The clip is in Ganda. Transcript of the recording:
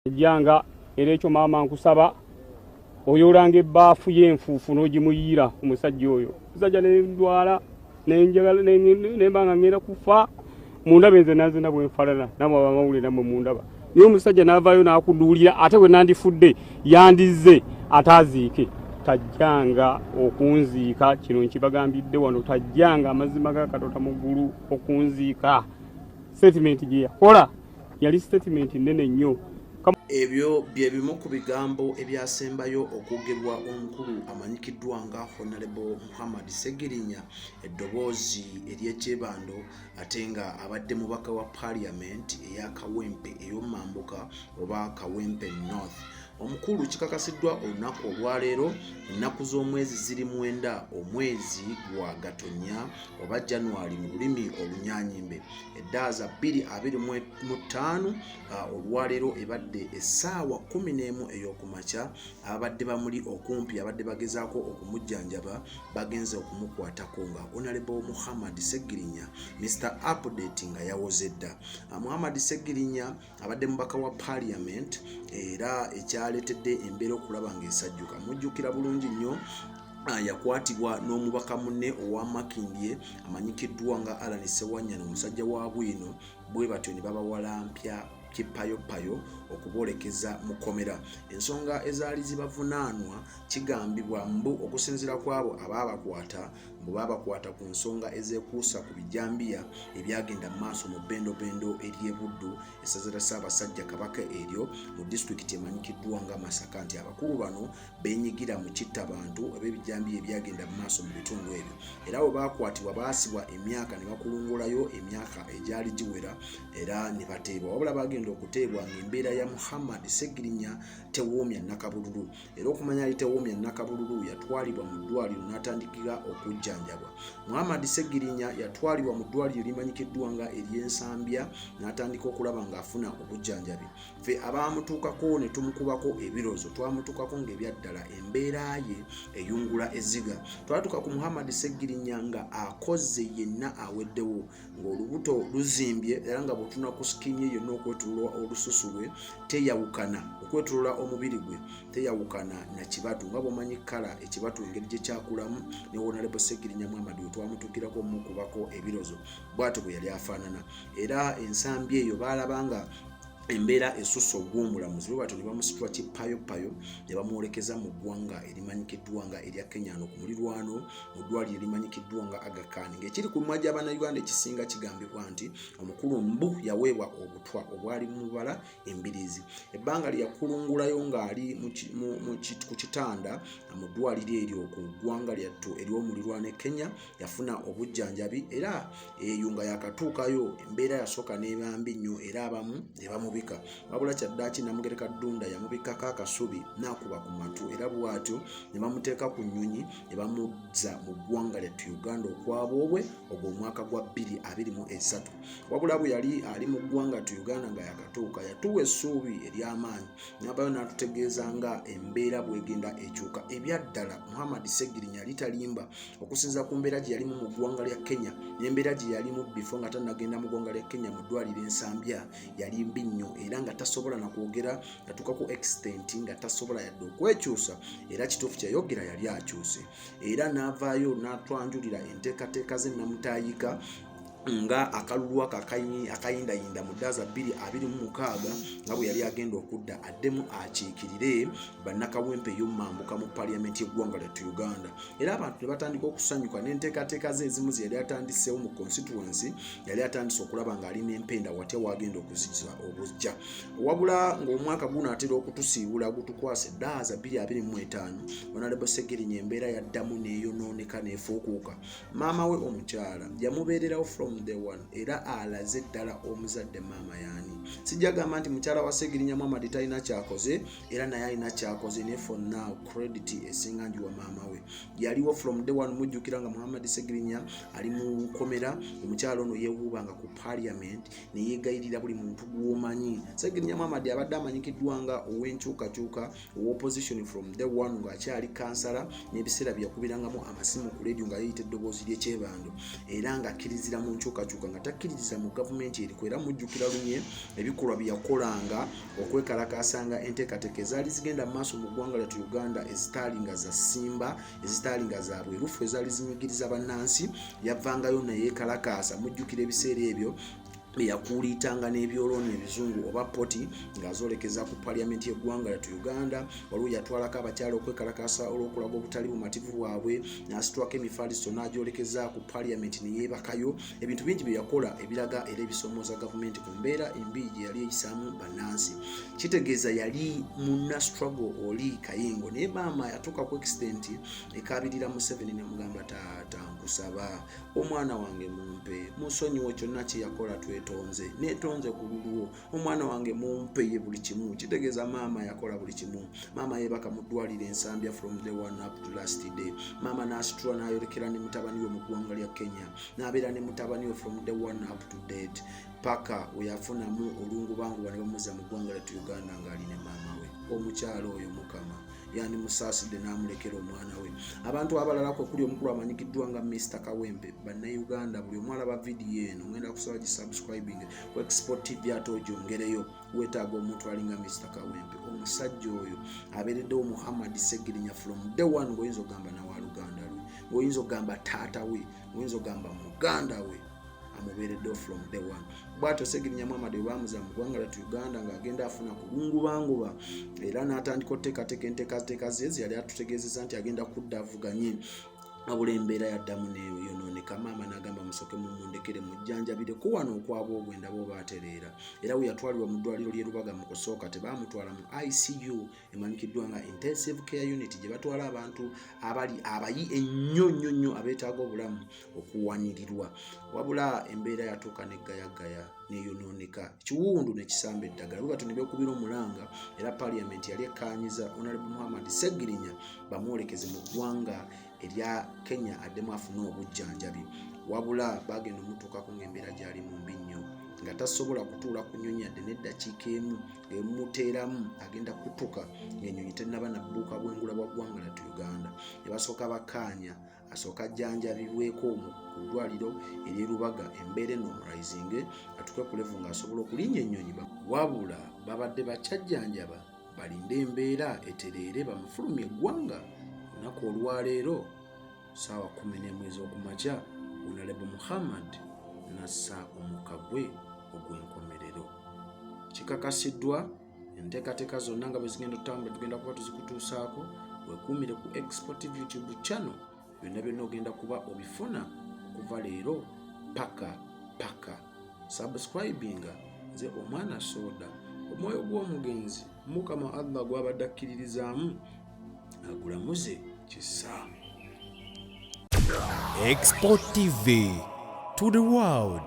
Ejjanga era ekyo maama nkusaba oyolanga ebbaafu y'enfuufu n'ogimuyiira ku musajja oyo. Musajja ne ndwala nemba nga ngenda kufa, mundabe nze nanzena bwe nfaanana, namwe abamawulire nammwe mundaba. Naye omusajja n'avaayo n'akuduulira, ate bwe nandifudde yandizze ate aziike. Tajjanga okunziika, kino nkibagambidde wano, tajjanga, amazima ga Katonda mu ggulu, okunziika. Statement gye yakola yali statement nnene nnyo. Ebyo bye bimu ku bigambo ebyasembayo okwogerwa omukulu amanyikiddwa nga Honorable Muhammad Segirinya, eddoboozi ery'ekyebando, ate nga abadde mubaka wa Parliament eya Kawempe ey'omambuka oba Kawempe North. Omukulu kikakasiddwa olunaku olwaleero, ennaku z'omwezi ziri 9, omwezi gwa Gatonya oba January mu lulimi Olunyanyimbe, eddaaza 2025. Olwaleero ebadde essaawa 11 ey'okumakya, ababadde bamuli okumpi, abadde bagezaako okumujjanjaba, bagenze okumukwatako nga Honorable Muhammad Segirinya, Mr Update, nga yawoze dda. Muhammad Segirinya abadde mubaka wa Parliament, era ekyaleetedde embeera okulaba ng'esajjuka, mujjukira bulungi nnyo, yakwatibwa n'omubaka munne owa Makindye amanyikiddwa nga Alan Sewanyana, omusajja wa bwino. Bwe batyo ne babawalampya kipayopayo okuboolekeza mukomera. Ensonga ezaali zibavunaanwa, kigambibwa mbu okusinziira ku abo abaabakwata, mbu baabakwata ku nsonga ezeekuusa ku bijambiya ebyagenda mu maaso mu bbendobendo ery'e Buddu, essaza lya Ssaabasajja Kabaka eryo mu disitulikiti emanyikiddwa nga Masaka, nti abakulu bano beenyigira mu kitta bantu oba ebijambiya ebyagenda mu maaso mu bitundu ebyo. Era bwe baakwatibwa, baasibwa emyaka ne bakulungulayo emyaka egyali giwera, era ne bateebwa. Wabula bagenda okuteebwa ng'embeera ya Muhammad Segirinya tewoomya nakabululu. Era okumanya ali tewoomya nakabululu, yatwalibwa mu ddwaliro n'atandikira okujjanjabwa. Muhammad Segirinya yatwalibwa mu ddwaliro erimanyikiddwa nga ery'Ensambya n'atandika okulaba ng'afuna obujjanjabi. Ffe abaamutuukako ne tumukubako ebirowoozo, twamutuukako ng'ebyaddala embeera ye eyungula ezziga. Twatuuka ku Muhammad Segirinya nga akoze yenna aweddewo, ng'olubuto luzimbye, era nga bw'otunula ku skin ye yonna okwetulula olususu lwe teyawukana, okwetulula omubiri gwe teyawukana na kibatu. Nga bw'omanyi kala ekibatu engeri gye kyakulamu, ne Honorable Segirinya Muhammad we twamutuukirako omukubako ebirozo, bw'atyo bwe yali afaanana. Era ensambi eyo baalaba nga embeera esusse ogw'omulamuzi, bwe batyo ne bamusitula kipayopayo ne bamwolekeza mu ggwanga erimanyikiddwa nga erya Kenya, no ku mulirwano mu ddwaliro erimanyikiddwa nga Aga Khan. Ng'ekiri ku mimwa gy'Abannayuganda ekisinga, kigambibwa nti omukulu mbu yaweebwa obutwa obwali mubala embiriizi. Ebbanga lye yakulungulayo ng'ali ku kitanda mu ddwaliro eryo ku ggwanga lyattu ery'omulirwano e Kenya, yafuna obujjanjabi. Era eyo nga yakatuukayo, embeera yasooka n'ebambi nnyo, era abamu ne bamubika. Wabula kyaddaaki Namugereka Ddunda yamubikkako akasubi n'akuba ku matu, era bw'atyo ne bamuteeka ku nnyonyi ne bamuzza mu ggwanga lyattu Uganda okwaboobwe ogwo omwaka gwa 2023. Wabula bwe yali ali mu ggwanga ttu Uganda nga yakatuuka, yatuwa essuubi ery'amaanyi n'abayo n'atutegeeza nga embeera bwegenda ekyuka. Ebyaddala Muhammad Segirinya yali talimba. Okusinziira ku mbeera gye yalimu mu ggwanga lya Kenya n'embeera gye yalimu before nga tannagenda mu ggwanga lya Kenya mu ddwaliro Ensambya, yali mbi nnyo, era nga tasobola nakwogera, yatuuka ku extent nga tasobola yadde okwekyusa. Era kituufu kyeyayogera, yali akyuse, era n'avaayo n'atwanjulira enteekateeka ze namutaayika nga akalulu ako akayindayinda mu ddaaza 2026, nga bwe yali agenda okudda addemu akiikirire Bannakawempe ey'omumambuka mu Paliyamenti y'eggwanga lyattu Uganda. Era abantu ne batandika okusanyuka n'enteekateeka ze ezimu ze yali atandiseewo mu constituency. Yali atandise okulaba ng'ali n'empenda watya wagenda okuziza obujja. Wabula ng'omwaka guno atera okutusiibula gutukwasa eddaaza 2025, Honorable Segirinya embeera yaddamu n'eyonooneka n'efuukuuka. Maama we omukyala yamubeererawo from the one, era alaze ddala omuzadde maama yaani. Sijja gamba nti mukyala wa Segirinya Muhammad talina kyakoze, era naye alina kyakoze, naye for now credit esinga njiwa maama we, yaliwo from day one. Mujjukira nga Muhammad Segirinya ali mu nkomera, omukyala ono yeewuubanga ku Parliament neyegayirira buli muntu gwomanyi. Segirinya Muhammad abadde amanyikiddwa nga ow'enkyukakyuka, opposition from the one, ng'akyali kansala, n'ebiseera bye yakubirangamu amasimu ku leediyo nga yeeyita eddoboozi ly'ekyebando, era ng'akkirizira mu nkyukakyuka nga takkiririza mu gavumenti eriko era mujjukira lunye ebikolwa bye yakolanga okwekalakaasanga enteekateeka ezaali zigenda mu maaso mu ggwanga lyattu Uganda ezitaali nga za ssimba, ezitaali nga za bwerufu, ezaali zinyigiriza bannansi, yavangayo neyeekalakaasa. Mujjukira ebiseera ebyo yakuuliitanga n'ebyolooni ebizungu oba poti ng'azoolekeza ku paliyamenti y'eggwanga lyattu Uganda. Waliwo yatwalako abakyala okwekalakaasa olw'okulaga obutali bumativu bwabwe, n'asitwako emifaliso n'agyolekeza ku paliyamenti ne yeebakayo. Ebintu bingi bye yakola ebiraga era ebisoomooza gavumenti ku mbeera embi gye yali eyisaamu bannansi. Kitegeeza yali munna struggle oli kayingo, naye maama yatuuka ku extent ekaabirira Museveni nemugamba, taata nkusaba omwana wange mumpe, musonyiwe kyonna kyeyakola, twetonze, netonze ku lulwo, omwana wange mumpe ye buli kimu. Kitegeeza maama yakola buli kimu. Maama yebaka mu ddwaliro Ensambya from the one up to last day. Maama n'asitula n'ayolekera ne mutabani we mu ggwanga lya Kenya, n'abeera ne mutabani we from the one up to date paka weyafunamu olungubanguba ne bamuzza mu ggwanga lyattu Uganda ng'ali ne maama we. Omukyalo oyo Mukama yandimusaasidde n'amulekera omwana we. Abantu abalala kwe kuli omukulu amanyikiddwa nga Mr Kawempe. Bannayuganda, buli omu alaba vidiyo eno, ngenda kusaba gisubscribing ku Export TV ate ogyongereyo. Weetaaga omuntu alinga Mr Kawempe. Omusajja oyo abeereddewo Muhammad Segirinya from day one, ng'oyinza okugamba nawaluganda lwe, ng'oyinza okugamba taata we, ng'oyinza okugamba muganda we, amubeereddewo from day one. Bwatyo Segirinya Muhammad bwe bamuza mu ggwanga lyattu Uganda ng'agenda afuna kulungubanguba era n'atandika oteekateeka enteekateeka ze yali atutegeezeza nti agenda kudda avuganye, wabula embeera yaddamu neyonooneka. Maama n'agamba, musooke mumundekere mujjanjabireko wano okwaba obwenda bwoba atereera. Era we yatwalibwa mu ddwaliro ly'e Lubaga, mu kusooka tebaamutwala mu ICU emanyikiddwa nga intensive care unit, gye batwala abantu abali abayi ennyo nnyo nnyo abeetaaga obulamu okuwanirirwa. Wabula embeera yatuuka neggayagaya neyonooneka, ekiwundu nekisamba eddagala. Bwe batyo ne beekubira omulanga, era parliament yali ekkaanyiza Honorable Muhammad Segirinya bamwolekeze mu ggwanga erya Kenya addemu afune obujjanjabi. Wabula bagenda omutuukako ng'embeera gyali mu mbi nnyo, nga tasobola kutuula ku nnyonyi yadde n'eddakiika emu, ng'emuteeramu agenda kutuka ng'ennyonyi tennaba nabbuuka bwengula bwa ggwanga lyattu Uganda. Ne basooka bakkaanya asooka ajjanjabibweko ku ddwaliro ery'e Lubaga, embeera enormalizinge atuuke ku level ng'asobola okulinnya ennyonyi. Wabula babadde bakyajjanjaba, balinde embeera etereere bamufulumye eggwanga. Olunaku olwaleero saawa 11 ez'okumakya, Honorable Muhammad nassa omukka gwe ogw'enkomerero. Kikakasiddwa, enteekateeka zonna nga bwe zigenda otambula tugenda kuba tuzikutuusaako. Wekuumire ku Export YouTube channel, byonna byonna ogenda kuba obifuna okuva leero paka paka. Subscribinga. Nze omwana soda. Omwoyo gw'omugenzi, Mukama Allah gwabadde akkiririzaamu, agulamuze kisa. Export TV to the world.